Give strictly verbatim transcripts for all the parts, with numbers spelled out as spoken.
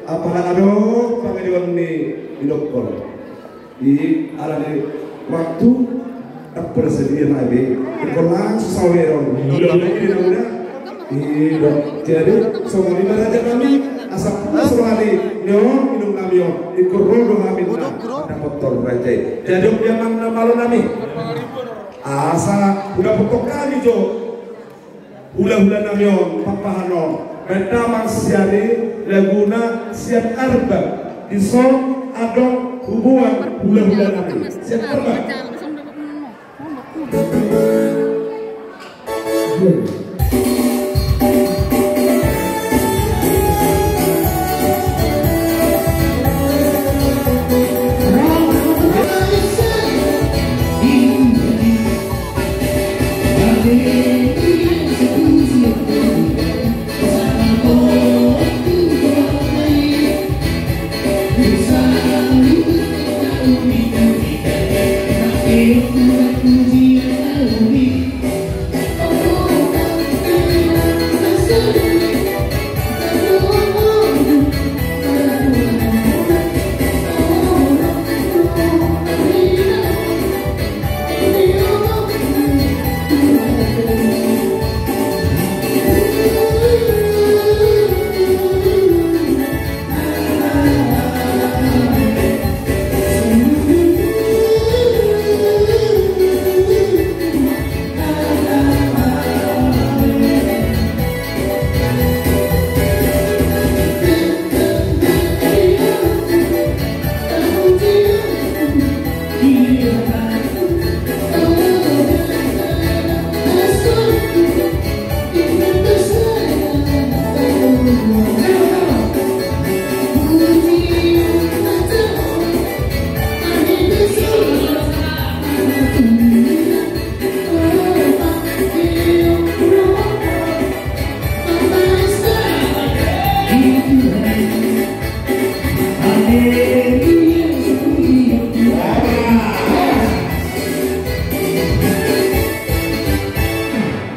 Apala adong pangidoan ni, ni dokter. I, ala ni waktu, tak bersedia na be. Ingkon langsung sawer on. Iya, iya, iya. I, dok. Jadi, songon i ma raja nami, asa puas roha ni, ni on, inong nami on. Ingkon ro do hami na, dapot tor raja i. Jadi, on dia mang na malo nami. Asa, udah potong kami jo. Hulahula nami on, papahan on. Baen damang sian i, laguna sian Arba. Dison adong huboan hulahula nami. Sian Arba.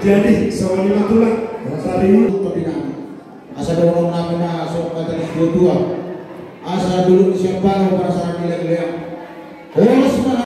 Jadi, songon i ma tulang. Tadi. Asa dohonon nami ma songon hata ni situatua. Asa dulu ni siampang, asa na dileanleang. Horas ma